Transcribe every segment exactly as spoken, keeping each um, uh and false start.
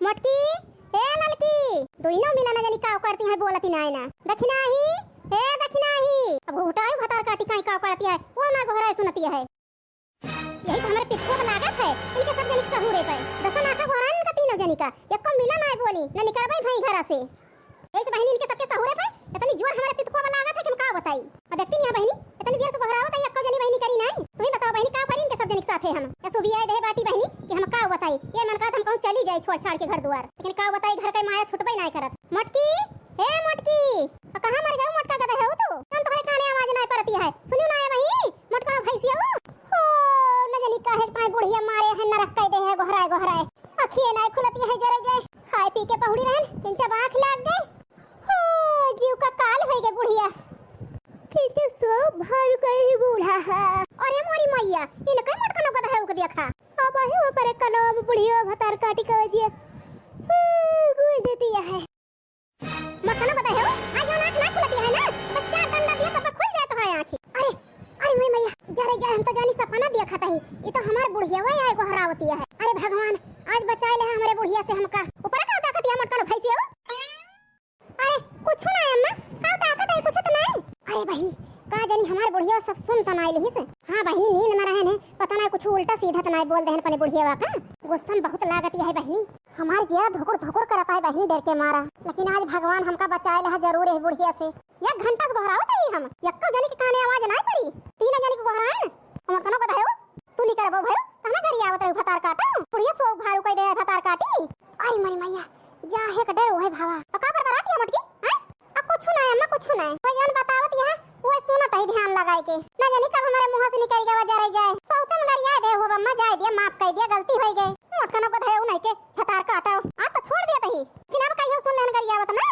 मोटकी, ए ललकी, दुइनो मिला न जानी काव करती हैं, बोलती नाय ना। दखिनाही, ए दखिनाही, अब घुघुटाई भतार काटी काई काव करती है, वो ना गोहराए सुनती है। यही से हमरे पितको लागत है, इनके सब जनी के सहूरे पे। दसन आँखा गोहराए इनका तीनों जनी का, एको मिला नाय बोली, न निकरबे भई घरा से। यही से बहिनी इनके सबके सहूरे पे, इतनी जोर हमरे पितको लागत है कि हम का बताई। अब देखती नहीं है बहिनी, इतनी देर से गोहरावत है, एको जनी बहिनी करी नाय। तू ही बताओ बहिनी, का करी इनके सब जनी के साथे हम? या सुबियाए देहे बाटी बहिनी कि हम का बताई। ये मन का हम कहूँ चली जाए छोड़ छाड़ के घर दुआर, लेकिन का बताई घर के माया छुटबे नाय करत। मोटकी, ए मोटकी, आ कहाँ मर जाऊ मोटका गदहे हो तू? हम तोहरे काने आवाज नाय परती है, सुनियो नाय बहिनी, मोटका भैंसिया हो। हो, न जानी काहे ताई बुढ़िया मारे है, नरक कह दे है, गोहराए गोहराए। अखिए नाय खुलती है, जरे जाए। खाए पी के पहुड़ी रहन, इनका आँख लाग गए। हो, जीव का काल होई गए बुढ़िया। फिर तो सो भर गई बूढ़ा है। अरे मोरी मैया, इनका मोटकनो गदहे उक देखा। अब ही ऊपर कनो अब बुढ़िया भतार काटी के वजिया। हो, गुड़ देती है। मोटकनो गदहे हो, आज जौन आँख ना खुलती है ना, बच्चा डंडा दिया तब खुल जाए तो है आँखी। अरे, अरे मोरी मैया, जरे जाए हम तो जानी सपना देखत ही। ये तो हमार बुढ़िया वही आए गोहरावती है। अरे भगवान, आज बचाए ले हमरे बुढ़िया से हमका। ऊपर का ताकत या मोटकनो भैंसिया हो? अरे, कुछु ना अम्मा, का ताकत है, कुछु तो नहीं। अरे बहिनी, का जानी हमार बुढ़िया सब सुन तो नाय लिहिस। हाँ बहिनी, नींद में रहन है, पता ना कुछु उल्टा सीधा तो नाय बोल देहन अपने बुढ़िया का। गुस्सा में बहुत लागत है बहिनी, हमार जिया धुकुर धुकुर करत है बहिनी डर के मारा। लेकिन आज भगवान हमका बचाए लहा जरूर है बुढ़िया से। एक घंटा से गोहरावत है हम, यक्को जनी के काने आवाज नाय पड़ी, तीन जनी के गोहराए न। हम कनो गदहे हो, तू निकरबो भयो, तहना गरियावत रहू भतार काटा। बुढ़िया सो भारू कह दे भतार काटी। अरे मरी मैया, जा हे के डर ओहे भावा। तो का बरबराती है मोटकी? हैं? आ कुछु ना अम्मा, कुछु ना। वो जौन बतावत यहाँ, वो सुनत ही ध्यान लगाए के। ना जानी कब हमारे मुँह से निकल गवा जा रही जाए। सौते में गरिया दे हो अम्मा, जाए दिया, माफ कर दिया, गलती हो गई। मोटकनो गदहे हो नहीं के, भतार काटा। आ तो छोड़ दिया तही। लेकिन अब कहियो सुन लेन गरियावत ना।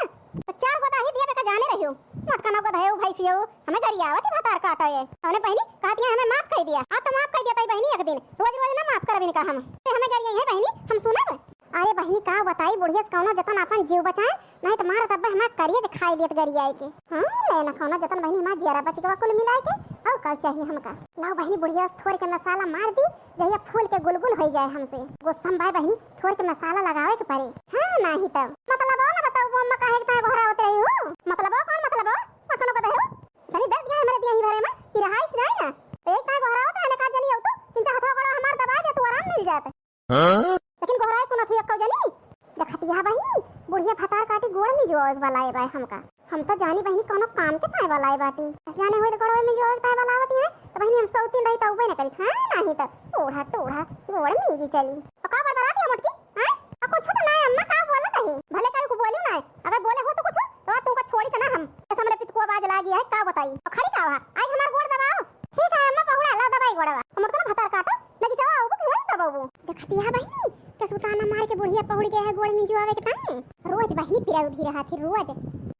तो चार गो दाही दिया बेका जाने रहियो। मोटकनो गदहे हो भैंसियो। हमें गरियावत ही भतार काटो ये। तौने बहिनी कहत है हमें माफ कइ दिया। हाँ तो माफ कइ दिया तई बहिनी एक दिन। रोज रोज ना माफ करब इनका हम। ते हमें गरिया है बहिनी, हम सुनब। अरे बहिनी का बताई बुढ़िया से कौनो जतन आपन जीव बचाए, नहीं तो मारत अब्बे हमार करिए जे खाई लियत गरियाए के। हाँ ले ना कौनो जतन बहिनी हमार जियरा बच गवा कुल मिलाए के। और का चाहिए हमका? लाओ बहिनी बुढ़िया से थोड़ के मसाला मार दी, जहिया फूल के गुलगुल हो जाए हमसे। गुस्सा में बाय बहिनी थोड़ के मसाला लगावे के पड़े। हाँ नहीं तब। मतलब ना बताओ वो अम्मा काहे के ताए गोहरावत रही हो? मतलब कौन मतलब? कौनो को दे हो? तनी दर्द क्या है हमारे दिया ही भरे में कि रहाइश नहीं ना। तो एक ताए गोहरावत है ना का जनी हो तो इनका हथवा गोड़ा हमार दबा दे तो आराम मिल जात। हाँ? लेकिन गोहराए सुनत हुई अक्का जनी। देखतिया बहिनी, बुढ़िया भतार काटी गोड़ में जो आवे वाला है बाय हमका। हम तो जानी बहिनी कौनो काम के ताए वाला है बाटी। बस जाने हुई तो गोड़वे में जो आवे ताए वाला होती है, तो बहिनी हम सौतीन रही तो उबे न करी। हाँ, नहीं तो ओढ़ा टोढ़ा गोड़ में जी चली। तो का बरबराती है मोटकी? हैं? आ, कुछ तो नहीं अम्मा, का बोलत है? भले कल को बोलियो ना, अगर बोले हो तो कुछ, तो तुमका छोड़ी तो ना हम। ऐसा मेरे पित को आवाज लागी है, का बताई? तो खड़ी का हुआ? आई हमार गोड़ दबाओ। ठीक है अम्मा, पहुड़ा ला दबाई गोड़वा। हमर तो ना भतार काटो, लगी जाओ, वो क्यों नहीं दबाओ? देखती है बहिनी, के सुताना मार के बुढ़िया पहुड़ गया है गोड़ में जुआवे के ताई। रोज बहिनी पिराउधी रहा थी, रोज।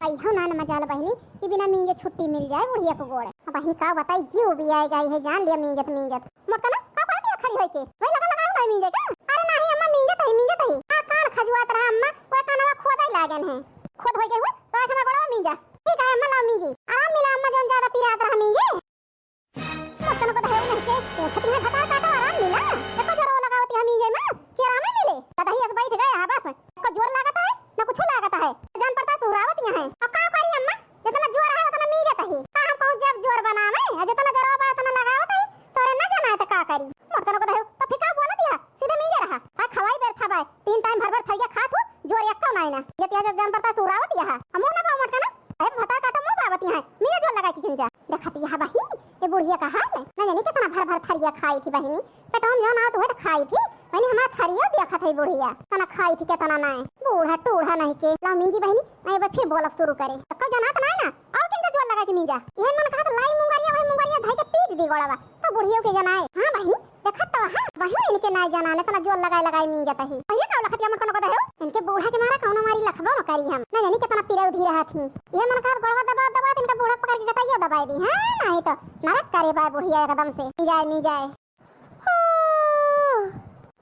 कहियो ना न मजाल बहिनी, कि बिना मींजे छुट्टी मिल जाए बुढ़िया को गोड़। अब बहिनी का बताई, जीव भी आए गई है, जान लिया मींजत मींजत। मोटकना, का करत है खड़ी होइके? वही लगा लगाऊ ना मींजे का? अरे नाही अम्मा, मींजत ही, मींजत ही। का कान खजुआत रहा अम्मा, वो कानवा खोदाई लागन है। खोद होइके हुआ, तो आज हमारा गोड़वा मींजा। ठीक है अम्मा, लाओ मींजी। आराम मिला अम्मा, जौन ज्यादा पिरात रहा मींजे। मोटकना को दहेऊ नहीं के, पूछत है भतार काटो, आराम मिला। एको जोर लगावत है मींजे में, कि आराम मिले? कदही अस बैठ गए, हाँ बस। एको जोर लागत है, ना कुछ लागत है। जान पड़ता सुहरावत यहाँ है। अब का करी अम्मा? जितना जोर है उतना मीजत ही। का हम कहूँ जब जोर बनावे, आ जितना जोर बा उतना लगावत ही। तोरे ना जाना है तो का करी? मोटकनो को दहेऊ, तो फिर का बोलत ही? सीधे मीजे रहा। आ खवाई बेर था बाय। तीन टाइम भर भर थरिया खात हो, जोर एक्को नाई ना। ये तिया जब जान पड़ता सुरावत ही। हमो ना पाओ मोटकना। अरे भतार काटो मुँह बावत ही। मीजे जोर लगा के खिंजा। देखत ही बहिनी, ये बुढ़िया का हाल है। ना जानी कितना भर भर थरिया खाई थी बहिनी। पेटवा में जौन आवत हुए तो खाई थी, वही हमार थरिया देखत है बुढ़िया, तना खाई थी के तना नाय। बूढ़ा टूढ़ा नहीं के। लाओ मींजी बहिनी, नहीं बा फिर बोलब शुरू करे। तो कोई जनात नाय ना, और किनका जोर लगा के मींजा। यही मन कहत लाई मुंगरिया, वही मुंगरिया धई के पीट दी गोड़वा। तो बुढ़ियो के जनाए। हाँ बहिनी, देखत तो हाँ, वही इनके नाय जनाने तना जोर लगाए लगाए मींजत ही। भैया का लखतिया मोटकनो को दहेऊ? इनके बूढ़ा के मारा कौनो मारी लखबो न करी हम। ना जानी कितना पिरौधी रहा थी। ये मन कहत गोड़वा दबा दबा इनका बूढ़ा पकड़ के गटाइयो दबाई दी। हाँ, नहीं तो नरक करे बा बुढ़िया एकदम से। मींजाए, मींजाए। हो।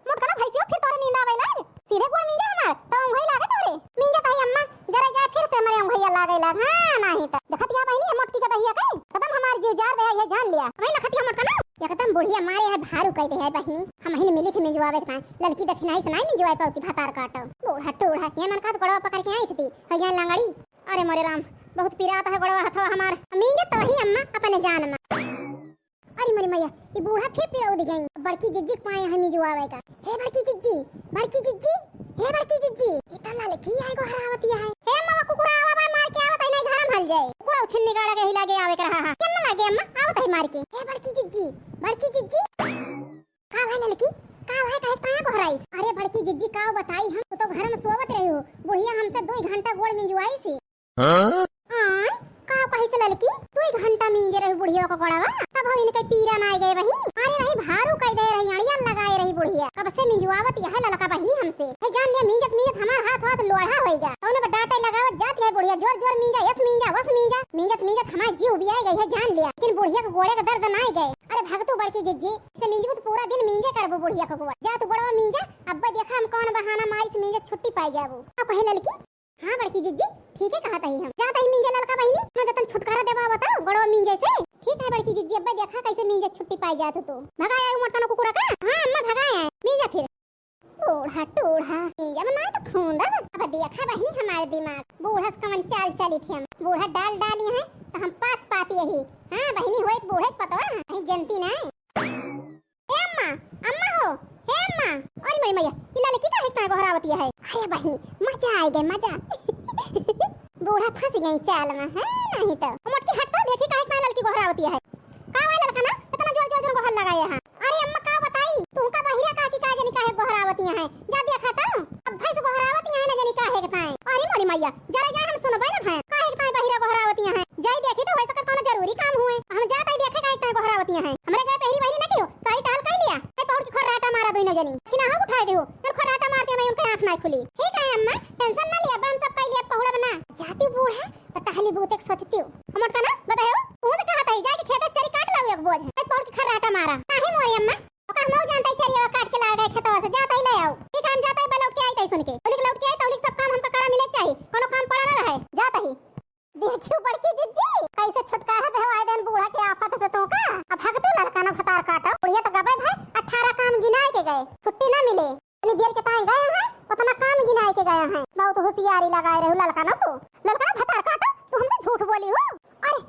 मोटकना भैंसियो फिर तोरे नींद आवे लाग। सीधे गोड़ मींजे हमार, तो अंगुई लागे तोरे। मींजे ताई अम्मा, जरा जाए फिर से हमरे अंगुइया लागे लाग। हाँ, नाही तो। देखत या बहिनी, ये मोटकी का दहिया कई। कदम हमार जीव जार दे, ये जान लिया। हमें लखतिया मोटकना। एकदम बुढ़िया मारे है, भारू कह दे है बहिनी। हम ही मिली थी मिंजवावे के ताई। लड़की दखिनाई से नहीं मिंजवाए पावती भतार काटो। बूढ़ा हट्टू उड़ा, ये मन का तो गोड़वा पकड़ के आइस दी, हो जाए लंगड़ी। अरे मोरे राम, बहुत पिरात है गोड़वा हथवा हमार। मींजत तो वही अम्मा अपने जान मा। अरे मोरी मैया, ई बूढ़ा फिर पिरौदी गई। बड़की जिज्जी के पाए है मिंजुआवे का। हे बड़की जिज्जी, बड़की जिज्जी, हे बड़की जिज्जी। ई तो ललकी है गोहरावती है। हे अम्मा, कुकुरा आवा बा, मार के आवत है, नहीं घर में हल जाए। कुकुरा उछिन्नी गाड़ा के हिला के आवे के रहा है। केन्ना लागे अम्मा, आवत है मार के। हे बड़की जिज्जी, बड़की जिज्जी। का भाई ललकी, का भाई, काहे पाया गोहराई? अरे बड़की जिज्जी, का बताई हम, तू तो घर में सोवत रही हो। बुढ़िया हमसे दो घंटा गोड़ मिंजुआई से। हाँ? आय, का कही से ललकी? दुई घंटा मींजे रही बुढ़िया को गोड़वा, तब हो इनके पीरा ना आए गए वही। अरे रही भारू कह दे रही, अड़िया लगाए रही बुढ़िया। कब से मिंजुआवत यह ललका बहिनी हमसे। हे जान लिया, मींजत मींजत हमार हाथ वाथ लोढ़ा होई गया। कौन बा डांटे लगावत जात यह बुढ़िया, जोर जोर मींजा, यस मींजा, वस मींजा। मींजत मींजत हमार जीव उबियाए गई है, जान लिया। लेकिन बुढ़िया के गोड़े का दर्द ना आए गए। अरे भगतू बड़की जिज्जी, से मिंजबू तो पूरा दिन मींजे करबू बुढ़िया को गोड़। जा तू गोड़वा मींजा, अब्बे देखा हम कौन बहाना मारी से मींजे छुट्टी पाई जाबू। अब कहे ललकी, हाँ बड़की जिज्जी, ठीक है कहत ही हम। जात ही मींजे ललका बहिनी, हम जतन छुटकारा देवा बताओ गोड़वा मींजे से। ठीक है बड़की जिज्जी, अब्बे देखा कैसे मींजे छुट्टी पाई जात हो तू। भगाए आऊ मोटकना कुकुरा का? हाँ अम्मा भगाए आए, मींजा फिर। बूढ़ा टूढ़ा, मींजा में ना तो खूंदब। अब देखा बहिनी हमारे दिमाग, बूढ़ा से कवन चाल चली थी हम। बूढ़ा डाल डाली है तो हम पात पात यही। हाँ बहिनी होए बूढ़े पतवा, कहीं जनती नहीं। ए अम्मा, अम्मा हो, हे अम्मा। अरे मोरी मैया, ई ललकी काहे इतना गोहरावती है? अरे बहिनी, मजा आए गए, मजा। बूढ़ा फंस गई चाल में, है नहीं तो। ओ मोटकी हट तो, देखी काहे इतना ललकी गोहरावती है। का भाई ललका ना, इतना जोर जोर जोर गोहर लगाए हैं। अरे अम्मा का बताई, तुमका बहिरा काकी का जनी काहे गोहरावती है। जा देखा तो, अब भैंस गोहरावती है ना जनी काहे के ताए। अरे मोरी मैया, जरा जा हम सुनबे ना भाई, काहे के ताए बहिरा गोहरावती है। जाई देखी तो, हो सके कोनो जरूरी काम हुए। हम जात ही देखे काहे ताई गोहरावती हैं। हमरे गए पहली बहिनी न कियो, सारी टहल कई लिया। ए पहुड़ के खर्राटा मारा दोनों जनी। कि ना हो उठाए देहो। फिर खर्राटा मारते मैं उनके आँख ना खुली। ठीक है अम्मा, tension ना लिया, हम सब कई लिया पहुड़ा बना। जाती बूढ़ा, तो टहली बूते के सोचती हो। हम उठा ना, बताओ, तू से कहा था, जाके खेते चरी काट लाओ एक बोझ। ए पहुड़ के खर्राटा मारा। नहीं मोरी अम्मा, ओका हम जानते चरिया काट के ला गए खेतवा से, जात ही ले आओ। ठीक है, हम जात ही लौट के आई तई सुन के। तौलिक लौट के आई, तौलिक सब काम हमका करा मिले चाहिए। कोनो काम पड़ा ना रहे, जात ही। देखियो बड़की जिज्जी, कैसे छुटकारा देवाई देन बूढ़ा के आफत से तो का। अब भगतू ललका ना भतार काटो। बुढ़िया तो गबे भाई, अठारह काम गिनाए के गए, छुट्टी ना मिले। इतनी देर के ताई गए हैं, उतना काम गिनाए के गए हैं। बहुत होशियारी लगाए रहू ललका ना तू। ललका ना भतार काटो, तू हमसे झूठ बोली हो। अरे,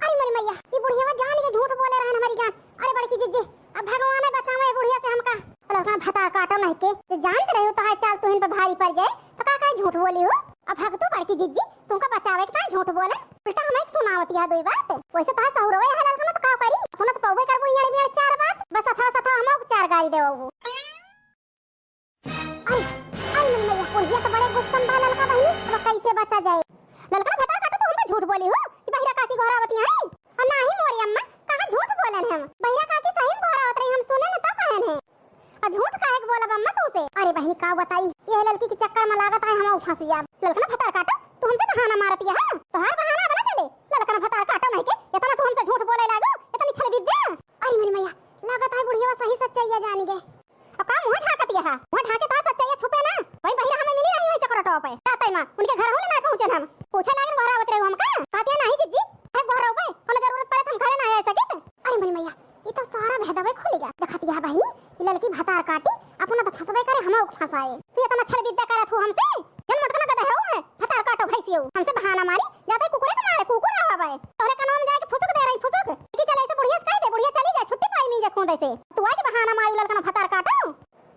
अरे मोरी मैया, ये बुढ़िया जान के झूठ बोले रहन हमारी जान। अरे बड़की जिज्जी, अब भगवान बचावे बुढ़िया से हमका। ललका ना भतार काटो नहीं के, तो जानते रहो तो है चाल तुहिन पे भारी पड़ जाए, तो का करे झूठ बोली हो? अब भगतू बड़की जिज्जी, तुमका बचावे के ताई झूठ बोले, उल्टा हमें एक सुनावत यह दो बात। वैसे तो है सहुरवे है ललका ना, तो का करी? अपना तो पौवे करबो ये मेरे चार बात, बस अथा सथा हम चार गाली देवो। अरे, अरे मोरी मैया, बुढ़िया तो बड़े गुस्सा में बा ललका बहिनी, अब कैसे बचा जाए? ललका भतार काटो तो हमका झूठ बोली हो कि बहिरा काकी गोहरावती हैं? और नाही मोरी अम्मा, कहाँ झूठ बोलन हम? बहिरा काकी सही में गोहरावत रही, हम सुने न तो कहन है। और झूठ काहे के बोलब अम्मा तुमसे? अरे बहिनी का बताई, ये ललकी के चक्कर में लागत है हम फंसी अब। ललका ना भतार काटो, तू हमसे बहाना मारत है, हाँ? तोहार बहाना अब ना चले, ललका ना भतार काटो नहीं के, इतना तू हमसे झूठ बोले लागो, इतनी छल विद्या। अरे मोरी मैया, लागत है बुढ़िया सही सच्चाई जान गए। अब का मुँह ढाकत यहा? मुँह ढाके तो सच्चाई छुपे ना। वही बहिरा हमें मिली नहीं हुई चक्कर टॉप है। तातई माँ, उनके घर होने ना पहुँचे हम। पूछे लागन गोहरावत रहे हमका। कहतिया नहीं जिज्जी, है गोहरावे, कोनो जरूरत पड़े तो हम घरे ना आ सकित। अरे मोरी मैया, ये तो सारा भेदवे खुल गया। देखत यहा बहिनी, ये ललकी भतार काटी, अपना तो फंसबे करे, हम फंसाए। तू इतना छल विद्या करत हो हमसे? जन मटकना गधा हो है, भतार काटो भैंसियो। हमसे बहाना मारी, जाते कुकुरे के मारे, कुकुर आवा बाए। तोहरे कनवा में जाके फुसुक दे रही, फुसुक। कि चले ऐसे बुढ़िया से कह दे, बुढ़िया चली जाए, छुट्टी पाई मींजे खूंदे से। तू आके बहाना मारी ललका ना भतार काटो।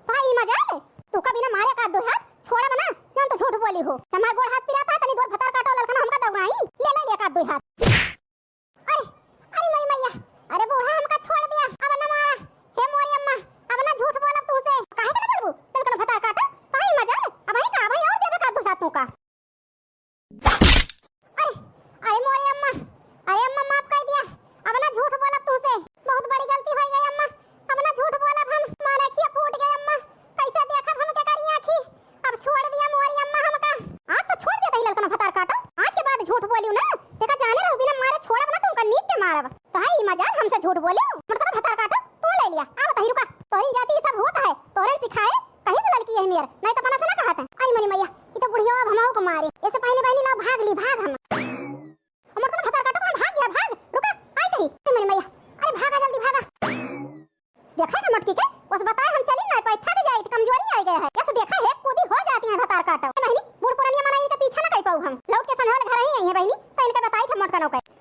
भाई ई मजाल, तू का बिना मारे का दो हाथ छोड़ा बना, जौन तो झूठ बोली हो। हमार गोड़ हाथ पिराता, तनी दूर भतार काटो ललका ना हमका दौड़ाई। ले ले ले का दो हाथ। अरे, अरे मोरी मैया, अरे बूढ़ा हमका छोड़ दिया, अब न मारा। हे मोरी अम्मा, अब ना झूठ बोलब तू से। काहे के ना बोलबू? ललका ना भतार काटो, भाई मजाल, अब ही का, अब ही और देबे का दो हाथ तू का। अरे, अरे मोरे अम्मा, अरे अम्मा माफ कर दिया, अब ना झूठ बोलब तू से, बहुत बड़ी गलती हो गई अम्मा, अब ना झूठ बोलब हम, मार अखिया फूट गई अम्मा, कैसे देखब हम के करी आँखी, अब छोड़ दिया मोरी अम्मा हमका। आज तो छोड़ दिया तही ललका ना भतार काटो, आज के बाद झूठ बोलियो ना, देखा जाने रहो बिना मारे छोड़ब ना तुमका नीक के मारब। तो है ई मजाल हमसे झूठ बोलियो, मटका ना भतार काटो, तू ले लिया, अब तही रुका, तोहरी जाति ई सब होत है, तोहरे सिखाए, कहीं से ललकी यही मेर, नहीं तो पना से ना कहत है। अरे मोरी मैया, ई तो बुढ़िया अब हमहू को मारे। ऐसे पहले बहनी लाओ भाग ली, भाग हम। हमर कोनो भतार काटो, कहाँ भाग गया, भाग, रुका, आई कहीं। अरे मोरी मैया, अरे भागा जल्दी भागा। देखा ना मोटकी के, बस बताए हम चली ना पाए, थक जाए, तो कमजोरी आ गया है। ऐसे देखा है, कूदी हो जाती है भतार काटो। हम लौट के सन्होल घर ही आई है बहिनी, तो इनके बताई थे मोटका नौकर।